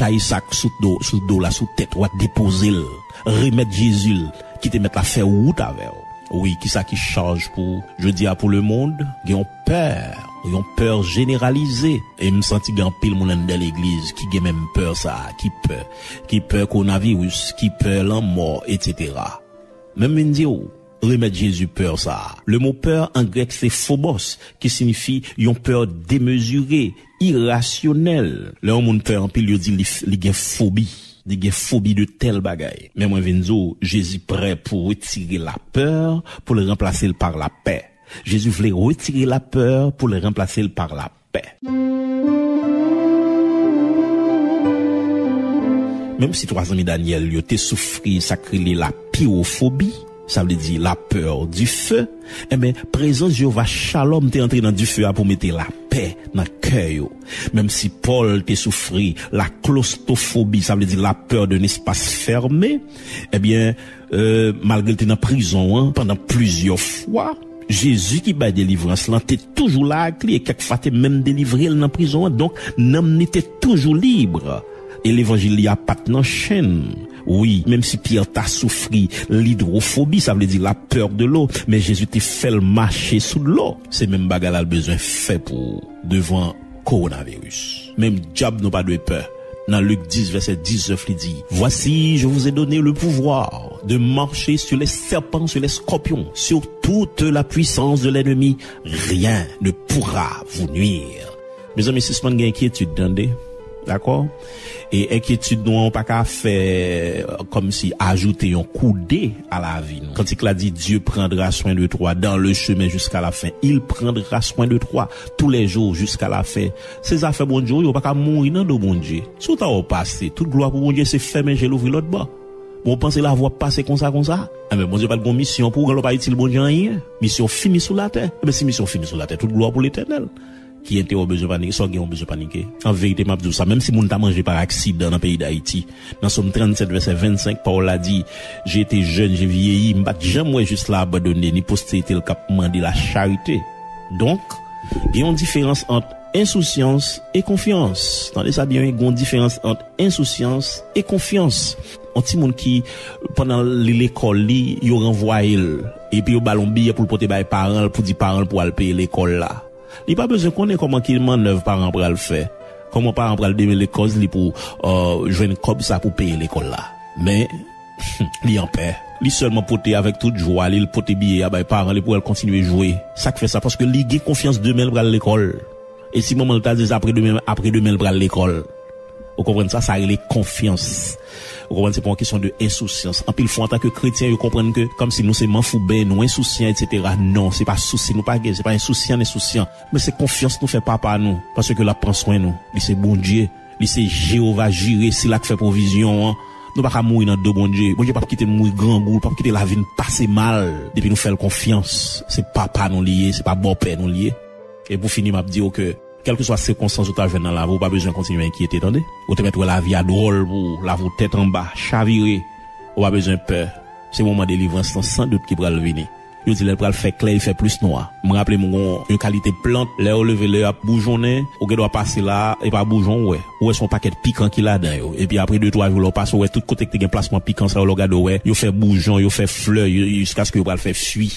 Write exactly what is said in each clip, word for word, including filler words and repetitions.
tay sa k sou do, sou do la, sou tèt ou a, depoze l. Remèt Jezi l, kite Mèt la fè wout avè w. Wi, kisa ki chaj pou jodi a pou lemonn? Gen yon pè, yon pè jeneralize. E m santi gen anpil moun anndan legliz ki gen menm pè sa a, ki pè, ki pè kowonaviris, ki pè lanmò, etsetera. Men m vin di w, remèt Jezi pè sa a. Lemo pè an grèk se phobos, ki siyifi yon pè demezire, irasyonèl. Lè yon moun pè anpil, yo di li, li gen fobi. Li gen fobi de tèl bagay. Men mwen vin di w, Jezi prè pou retire lapè, pou l ranplase l pa lapè. Jezi vle retire lapè pou l ranplase l pa lapè. Menm si twa zanmi Danyèl yo te soufri sa k rele lapiwofobi, sa vle di la peur du feu, enben, prezans Jewova Shalom te antre nan dife a pou mete lapè nan kè yo. Menm si Pòl te soufri la claustrophobie, sa vle di la peur d'un espace fermé, ebyen, euh, malgre l te nan prizon an pandan plizyè fwa, Jezi ki bay delivrans lan te toujou la ak li e kèk fwa te menm delivre l nan prizon an. Donk, nanm li te toujou lib. E levanjil li a pa t nan chenn. Wi, menm si Pyè ta soufri lidwofobi, sa vle di la peur de l'eau, men Jezi te fè l mache sou dlo. Se menm bagay la l bezwen fè pou ou devan kowonaviris. Menm dyab nou pa dwe pè. Nan Lik dis, vèsè diznèf, li di, Voici, je vous ai donné le pouvoir de marcher sur les serpents, sur les scorpions, sur toute la puissance de l'ennemi. Rien ne pourra vous nuire. Mezanmi, sispann gen enkyetid, tande. Dakò? E enkyetid nou an, ou pa ka fè, euh, kòmsi ajoute yon kou de a lavi nou. Kantik la di, Dieu prendra soin de toi dans le chemin jusqu'à la fin. Il prendra soin de toi tous les jours jusqu'à la fin. Se zafè Bondye, ou pa ka mouri nan do Bondye. Si w ta wè w pase, tout glwa pou Bondye, se fèmen je l ouvri lòt bò. Bon, w panse lavi w ap pase konsa, konsa? Enben, Bondye pa t gon misyon pou ou, lè w pa itil Bondye anyen. Misyon fini sou latè. Enben, si misyon fini sou latè, tout glwa pou Letènèl. Ki enterè w bezwen panike? Sa w gen w bezwen panike? An verite, m ap di w sa, menm si moun ta manje pa aksidan nan peyi Dayiti, nan Sòm trannsèt, vèsè vennsenk, pawòl la di, J'ai été jeune, j'ai vieilli, m pa t janm wè jis la abandone, ni posterite l k ap mande lacharite. Donk, gen yon diferans ant ensousyans e konfyans. Tande sa byen, wi, gen yon diferans ant ensousyans e konfyans. Yon timoun ki, pandan li lekòl li, yo ranvwaye l, epi yo ba l yon biyè pou l pote bay paran l, pou di paran l pou al peye lekòl la. Li pa bezwen konnen kòman ki mannèv paran pral fè. Kòman paran pral demele kòz li pou, euh, jwenn kòb sa pou peye lekòl la. Men, li an pè. Li sèlman pote avèk tout jwa li, li pote biyè a bay paran li pou al kontinye jwe. Sa k fè sa? Paske li gen konfyans demen l pral lekòl. E si manman l ta di l apre demen, apre demen l pral lekòl. Ou konprann sa? Sa rele konfyans. Ou konprann? Se pa yon kesyon de ensousyans. Anpil fwa, antanke kretyen, yo konprann ke kòmsi nou se manfouben, nou ensousyan, etsetera. Non, se pa sousi nou pa gen, se pa ensousyan, ensousyan. Men se konfyans nou fè Papa nou, paske l ap pran swen nou. Li se Bondye, li se Jewova Jire, sila k fè pwovizyon an. Nou pa ka mouri nan do Bondye. Bondye p ap kite n mouri grangou, l p ap kite lavi n pase mal, depi nou fè l konfyans. Se Papa nou li ye, se pa bòpè nou li ye. E pou fini, m ap di w ke, kèlkeswa sikonstans ou ta jwenn nan lavi w, ou pa bezwen kontinye enkyete, tande. Ou te mèt wè lavi a dwòl pou ou, lavi w tèt anba, chavire. Ou pa bezwen pè. Se moman delivrans lan, san dout, ki pral vini. Yo di lè l pral fè klè, li fè plis nwa. M raple m gon yon kalite plant, lè yo leve, lè y ap boujonnen, ou gen dwa pase la, e pa boujon ou wè. Ou wè se yon pakèt pikan ki ladan yo. Epi apre de twa jou, lè w pase, ou wè tout kote ki te gen plasman pikan sa yo, lè w gade, ou wè, yo fè boujon, yo fè flè, yo, jiskaske yo pral fè fwi.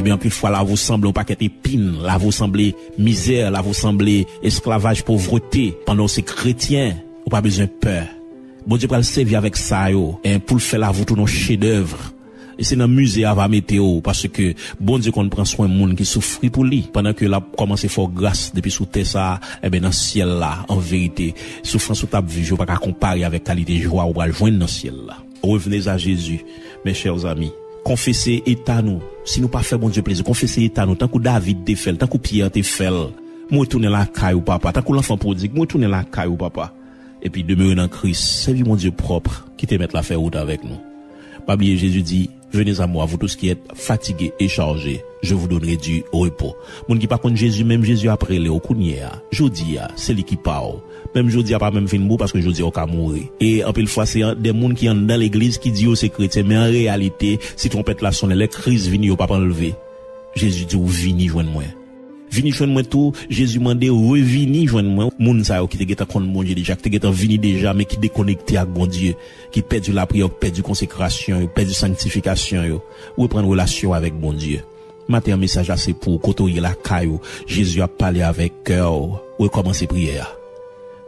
Ebyen, anpil fwa, lavi w sanble yon pakèt epin, lavi w sanble mizè, lavi w sanble esklavaj, povrete. Pandan w se kretyen, ou pa bezwen pè. Bondye pral sèvi avèk sa yo, en, pou l fè lavi w tounen yon chedèv. E se nan mize a va mete w, paske Bondye konn pran swen moun ki soufri pou li. Pandan ke l ap kòmanse fè w gras depi sou tè sa a, ebyen, nan syèl la, an verite, soufrans ou t ap viv yo pa ka konpare avèk kalite jwa ou pral jwenn nan syèl la. Revenez à Jésus, mes chers amis. Konfese eta nou. Si nou pa fè Bondye plezi, konfese eta nou, tankou David te fè l, tankou Pyè te fè l. M retounen lakay ou, Papa. Tankou lanfan pwodig, m retounen lakay ou, Papa. Epi demere nan Kris. Sèvi Bondye pwòp. Kite Mèt la fè wout avèk nou. Pa bliye, Jezi di, Venez à moi, vous tous qui êtes fatigués et chargés, je vous donnerai du repos. Moun ki pa konn Jezi, menm Jezi ap rele w kounye a. Jodi a, se li ki pa w. Menm jodi a pa menm fin bon, paske jodi a w ka mouri. E anpil fwa, se an, de moun ki anndan legliz ki di yo se kretyen, men an reyalite, si twonpèt la sonnen, lè kriz vini, yo p ap anlve. Jezi di w, vini jwenn mwen. Vini jwenn mwen tou, Jezi mande, revini jwenn mwen. Moun sa yo ki te gentan konn Bondye deja, ki te gentan vini deja, men ki dekonekte ak Bondye, ki pèdi lapriyè, ki pèdi konsekrasyon yo, pèdi sanktifikasyon yo, reprann relasyon avèk Bondye. Maten an, mesaj la se pou ou, kote w ye lakay ou, Jezi ap pale avèk kè w, rekòmanse priyè a.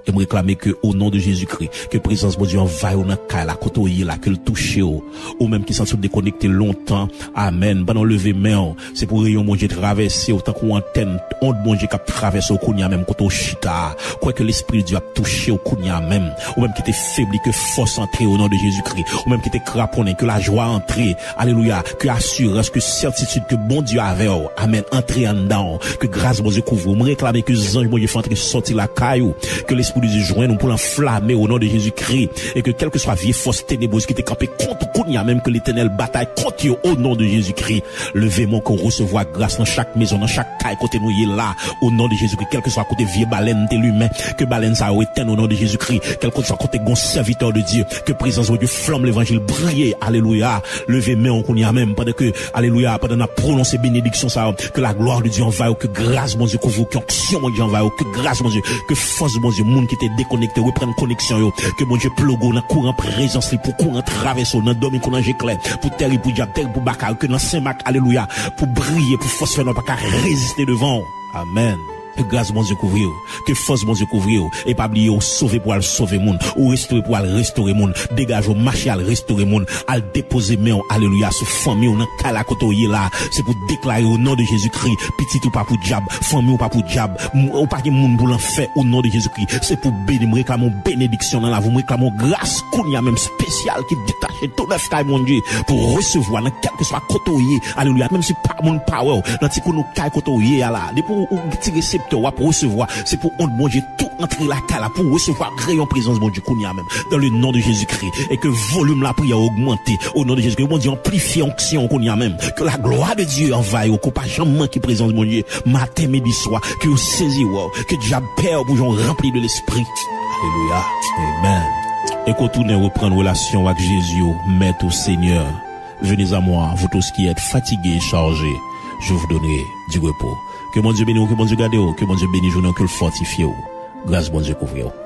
E m reklame ke, o non de Jezikri, ke prezans Bondye anvayi w nan kay la, kote w ye la, ke l touche w. Ou menm ki santi w dekonekte lontan, amèn. Pandan w leve men w, se pou reyon Bondye travèse w tankou antèn, ond Bondye k ap travèse w kounye a menm kote w chita a. Kwè ke Lespri Dye ap touche w kounye a menm. Ou menm ki te febli, ke fòs antre o non de Jezikri. Ou menm ki te kraponnen, ke lajwa antre. Alelouya. Ke asirans, ke sètitid ke Bondye avè w. Amèn. Antre anndan w. Ke gras Bondye kouvri w. M reklame ke zanj Bondye fè antre sòti lakay ou. Ke Lespri de Dye jwenn ou pou l anflame o non de Jezikri. E ke kèlkeswa vye fòs tenebrez ki te kanpe kont ou kounye a menm, ke Letènèl batay kont yo o non de Jezikri. Leve men w, ke w resevwa gras nan chak mezon, nan chak kay kote nou ye la. O non de Jezikri, kèlkeswa kote vye balèn te limen, ke balèn sa yo etèn o non de Jezikri. Kèlkeswa kote gon sèvitè de Dye, ke prezans Bondye, flanm levanjil briye. Alelouya. Leve men w kounye a menm, pandan ke, alelouya, pandan n ap pwononse benediksyon sa yo, ke la glwa de Dye anvayi w, ke gras Bondye kouvri w, ke onksyon Bondye anvayi w, ke gras Bondye, ke fòs Bondye, moun ki te dekonekte, reprann koneksyon yo, ke Bondye ploge w nan kouran prezans li, pou kouran travèse w, nan dòmi kou nan je klè, pou tèri pou dyab, tèri pou baka, ke nan Sen Mak, alelouya, pou briye, pou fòs fènwa pa ka reziste devan w. Amèn. Ke gras Bondye kouvri w. Ke fòs Bondye kouvri w. E pa bliye, ou sove pou al sove moun. Ou restore pou al restore moun. Degaje w, mache al restore moun. Al depoze men w, alelouya, sou fanmi w nan kay la kote w ye la. Se pou deklare o non de Jezikri. Pitit ou pa pou dyab. Fanmi w pa pou dyab. M- Ou pa gen moun pou lanfè o non de Jezikri. Se pou beni. M reklame yon benediksyon nan lavi w. M reklame yon gras kounye a menm espesyal ki detache tou nèf kay Bondye pou resevwa nan kèlkeswa kote w ye. Alelouya. Menm si pa moun pa wè w, nan ti kou nou kay kote w ye a la, depi w, ou ti reseptè, w ap resevwa. Se pou ond Bondye tou antre lakay la, pou w resevwa reyon prezans Bondye kounye a menm. Dans le nom de Jésus-Christ. E ke volim lapriyè ogmante. O non de Jezi, ke Bondye anplifye onksyon w kounye a menm. Ke la glwa de Dye anvayi w, ke w pa janm manke prezans Bondye. Maten, midi, swa, ke yo sezi wè w. Ke dyab pè w pou jan w ranpli de Lespri. Alelouya. Amen. E ke w tounen reprann relasyon w ak Jezi, ou Mèt ou Senyè. Venez à moi, vous tous qui êtes fatigués et chargés, je vous donnerai du repos. Ke Bondye beni w, ke Bondye gade w, ke Bondye beni jounen w, ke l fòtifye w. Gras Bondye kouvri w.